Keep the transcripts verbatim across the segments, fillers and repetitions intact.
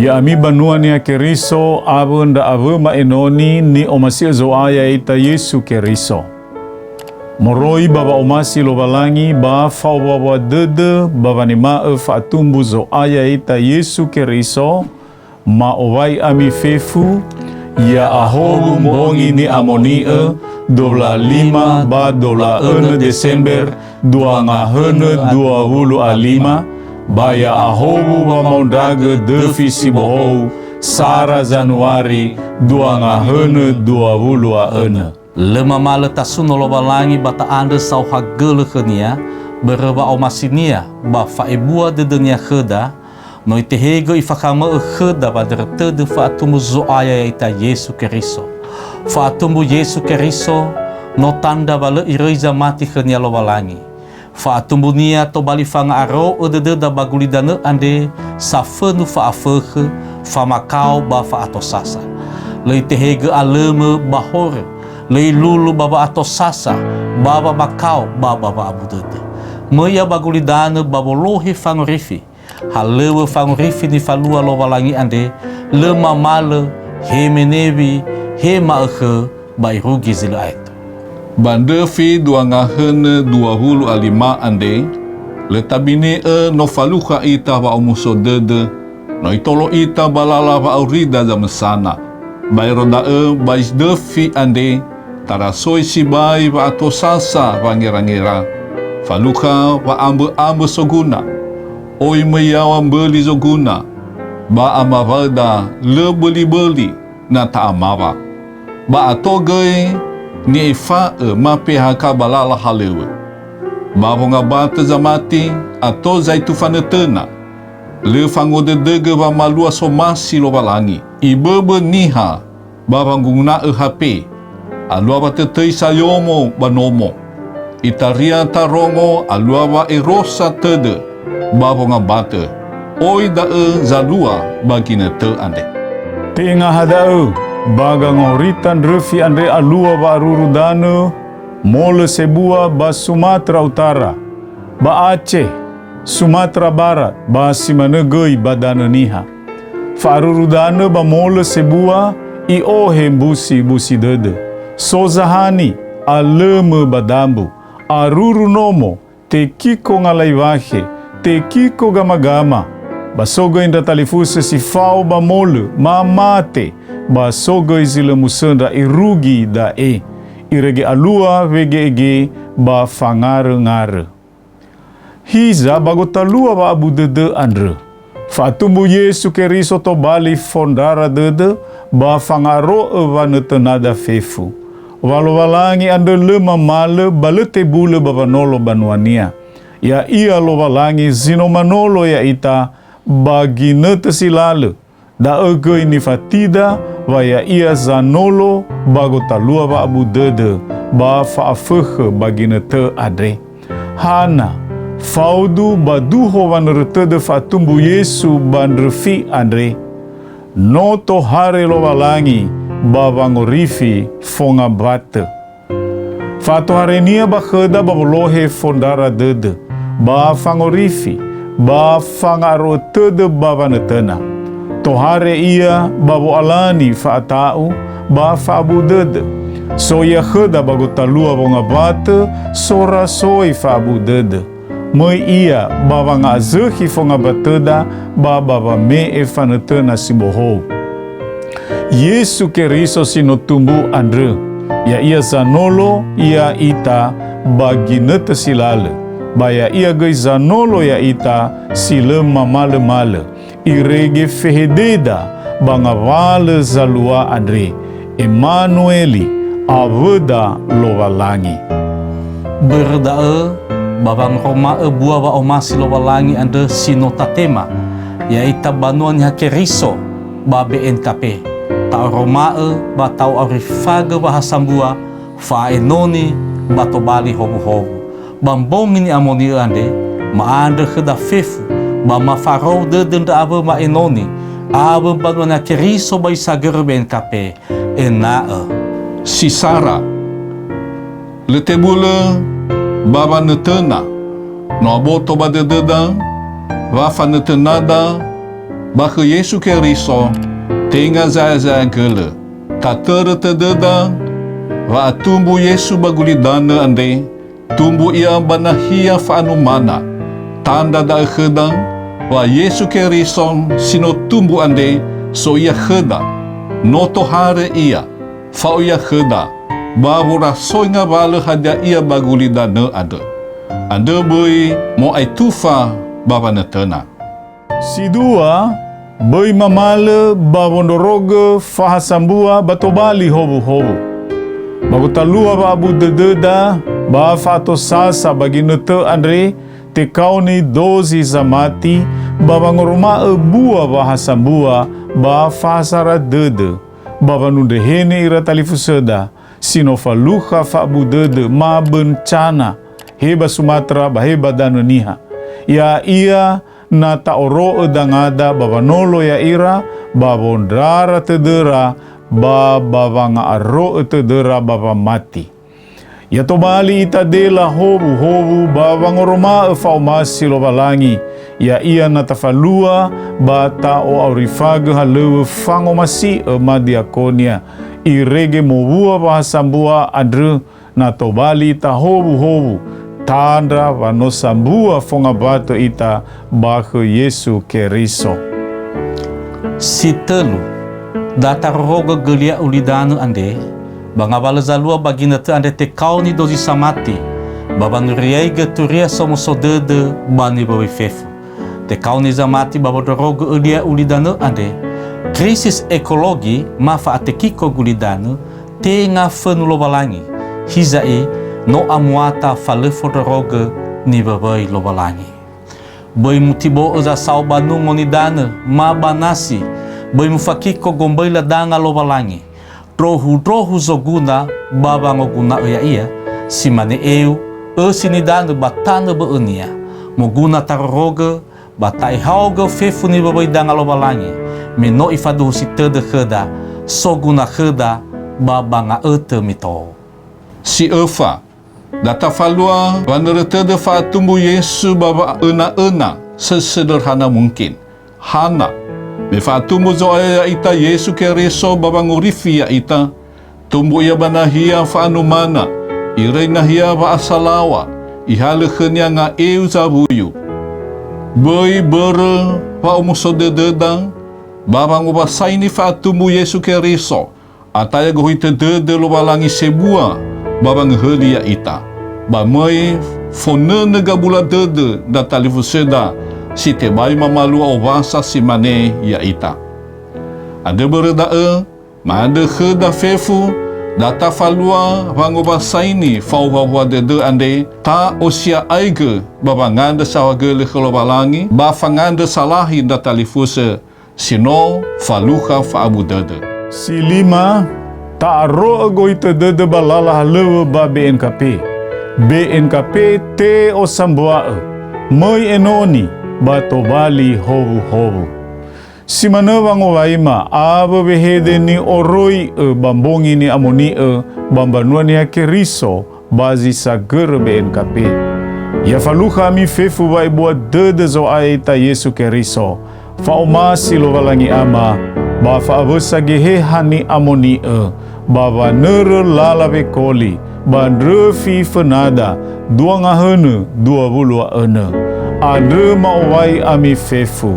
Ya'ami banua Niha Keriso awö ndra awö ma'enoni ni'omasi'ö Zo'aya ya'ita Yesu Keriso. Moroi ba wa'omasi Lowalangi ba fa'owuawua dödö ba wanema'ö fa'atumbu Zo'aya ya'ita Yesu Keriso, ma'owai ami fefu, ya'ahowu mbongi ni'amoni'ö, dua wulu a lima ba dua wulu a önö Desember, dua ngahönö dua wulu a lima, ba ya'ahowu wamaondragö döfi si bohou, sara Zanuari, dua ngahönö dua wulu a önö. Lö mamalö tasuno Lowalangi ba ta'andrö saohagölö khö-Nia, börö wa'omasi-Nia ba fa'ebua dödö-Nia khöda, no Itehegö Ifakhamö'ö khöda wandrörö tödö fa'atumbu Zo'aya ya'ita Yesu Keriso. Fa'atumbu Yesu Keriso no tandra wa lö iröi zamati khönia Lowalangi. Fa'atumbu-Nia tobali fanga'aro'ö dödöda ba gulidanö andre safönu fa'afökhö, famakao ba fa'atosasa. Lö Itehegö alömö ba horö, lö Ilulu ba wa'atosasa, ba wamakao ba ba wa'abu dödö. Möi Ia ba gulidanö ba wolohe fangorifi, halöŵö fangorifi nifalua Lowalangi andre, lö mamalö, he menewi, he ma'ökhö, ba irugi zi lö aetu. Ba ndröfi dua ngahönö dua wulu a lima andre, lö tabine'ö no falukha ita wa'omuso dödö, no itolo ita ba lala wa'aurida zamösana. Baero da'ö ba ndröfi andre, tarasoi sibai wa'atosasa wangerangera, falukha wa'ambö'ambö soguna, oi möi yaŵa mböli zoguna, ba amaŵaöda lö böliböli na ta'amaŵa. Ba ato göi ni'efa'ö ma P H K ba lala halöŵö. Ba wongabatö zamati, ato zaitufa nötöna, lö fangodödögö wamalua somasi Lowalangi. Iböbö niha ba wangunguna'ö H P, alua watötöi sayomo ba nomo. Itaria tarongo alua wa'erosa tödö ba wongabatö. Oi da'ö zalua ba ginötö andre. Tenga ha da'ö, ba gangahorita ndröfi andre alua wa'aruru danö, molö sebua ba Sumatra Utara, ba Aceh, Sumatra Barat, ba si manö göi ba Danö Niha. Fa'aruru danö ba molö sebua i'ohe mbusi-mbusi dödö. So zahani, alömö ba dambu, aruru nomo, tekiko ngalai wakhe, tekiko gamagama, ba so göi ndra talifusö si fao ba molö, mamate, ba so göi zi lö musöndra irugi da'e. Irege alua wege'ege ba fangaröngarö. Hiza ba gotalua wa'abu dödö andrö, fa'atumbu Yesu Keriso tobali fondrara dödö ba fanga'aro'ö wanötönada fefu. Wa Lowalangi andrö lö mamalö ba lö tebulö ba wanolo banua-Nia. Ya'ia Lowalangi zi no manolo ya'ita ba ginötö si lalö, da'ö göi nifatida wa Ya'ia zanolo ba gotalua wa'abu dödö ba fa'afökhö ba ginötö andre. Hana, faudu ba duho wanörö tödö fa'atumbu Yesu ba ndröfi andre? No tohare Lowalangi ba wangorifi fongambatö. Fa'atohare-Nia ba khöda ba wolohe fondrara dödö, ba fangorifi, ba fanga'aro'ö tödö ba wanötöna. Tohare Ia ba wo'alani fa'ata'u ba fa'abu dödö. So Ia khöda ba gotalua wongambatö sorasoi fa'abu dödö. Möi Ia ba wanga'azökhi fongambatöda ba ba wame'e fanötöna si bohou. Yesu Keriso si no tumbu andrö, Ya'ia zanolo ya'ita ba ginötö si lalö, ba Ya'ia göi zanolo ya'ita si lö mamalömalö, irege fehededa ba ngawalö zalua andre, Emanueli, awöda Lowalangi. Börö da'ö, ba wangoroma'ö bua wa'omasi Lowalangi andrö si no tatema, ya'ita banua Niha Keriso ba B N K P, ta'oroma'ö ba ta'o'aurifagö wa ha sambua, fa'a'enoni ba tobali howuhowu. Ba mbongi ni'amoni'ö andre, ma'andrö khöda fefu, ba mafarou dödö ndra awö ma'enoni, awö mbanua Niha Keriso ba zi sagörö B N K P, ena'ö si sara, lö tebulö ba wanötöna, no aboto ba dödöda wa fanötönada ba khö Yesu Keriso, tenga zaya-zaya gölö. Tatörö tödöda wa'atumbu Yesu ba gulidanö andre, tumbu Ia ba nahia fa'anumana. Tandra da'ö khöda wa Yesu Keriso si no tumbu andre so Ia khöda. No tohare Ia, fao Ia khöda, ba worasoi ngawalö hadia ia ba gulidanö andrö. Andrö böi mo'aetufa ba wanötöna. Si dua, böi mamalö ba wondrorogö faha sambua ba tobali howuhowu. Ba gotalua wa'abu dödöda ba fa'atosasa ba ginötö andre, tekaoni dozi zamati ba wangoroma'ö bua waha sambua ba fahasara dödö, ba wanundreheni ira talifusöda si no falukha fa'abu dödö ma bencana, he ba Sumatra ba he ba Danö Niha. Ya'ia na ta'oro'ö dangada ba wanolo ya'ira, ba wondrara tödöra, ba ba wanga'aro'ö tödöra ba wamati. Ya tobali ita dela howuhowu ba wangoroma'ö fa'omasi Lowalangi, ya'ia na tafalua ba ta'o'aurifagö halöŵö fangomasi'ö ma diakonia, irege mowua waha sambua andrö, na tobali ita howuhowu, tandra wa no sambua fongawatö ita ba khö Yesu Keriso. Si tölu, da tarorogö gölia ulidanö andre, ba ngawalö zalua ba ginötö andre tekaoni dozi samati, ba wanuriaigö turia somuso dödö ba niwöwöi fefu. Tekaoni zamati ba wondrorogö ölia ulidanö andre, krisis ekologi ma fa'atekiko gulidanö, tenga fönu Lowalangi, hiza'i no amuata fa lö fondrorogö niwöwöi Lowalangi. Böi mutibo'ö zasao ba nungo nidanö ma ba nasi, böi mufakiko gomböila danga Lowalangi, ndrohu-ndrohu zoguna ba wangoguna'ö ya'ia, si mane eu, ösi nidanö ba tanö bö'önia, moguna tarorogö, ba ta'ehaogö fefu niwöwöi danga Lowalangi, me no Ifaduhusi tödö khöda, soguna khöda, ba ba nga'ötö mitou. Si öfa, da tafalua wanörö tödö fa'atumbu Yesu ba wa'öna'öna sesederhana mungkin. Hana, me fa'atumbu Zo'aya ya'ita Yesu Keriso ba wangorifi ya'ita, tumbu Ia ba nahia fa'anumana, iröi nahia wa'asalaŵa, ihalö khönia nga'eu zawuyu. Böi börö wa'omuso dödöda ba wangowasaini fa'atumbu Yesu Keriso, ataya gohitö dödö Lowalangi sebua ba wangöhöli ya'ita, ba möi fonönö gabula dödö ndra talifusöda si tebai mamalua owasa si mane ya'ita. Andrö börö da'ö, ma'andrö khöda fefu, da tafalua wangowasaini fa'owuawua dödö andre, ta'osia'aigö ba wangandrö saohagölö khö Lowalangi, ba fangandrö salahi ndra talifusö si no falukha fa'abu dödö. Si lima, ta'aro'ö gohitö dödö ba lala halöŵö ba B N K P. B N K P te'osambua'ö, möi enoni ba tobali howuhowu. Si manö wangowaima awö wehede ni'oroi'ö ba mbongi ni'amoni'ö ba mbanua Niha Keriso ba zi sagörö B N K P. Ya falukha ami fefu wa'ebua dödö Zo'aya ita Yesu Keriso, fa'omasi Lowalangi Ama, ba fa'awösa Geheha ni'amoni'ö, ba wanörö lala wekoli, ba ndröfi fönada, dua ngahönö dua wulu a önö. Andrö ma'owai ami fefu.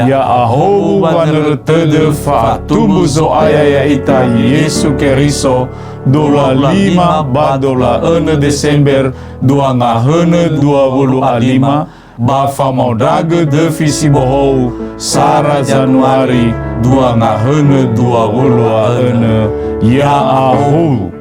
Ya'ahowu wanörö tödö fa'atumbu Zo'aya ya'ita Yesu Keriso, dua lima ba dua önö Desember, dua ngahönö dua wulu a lima, ba famaondragö döfi si bohou, sara Zanuari, dua ngahönö dua wulu a önö. Ya'ahowu.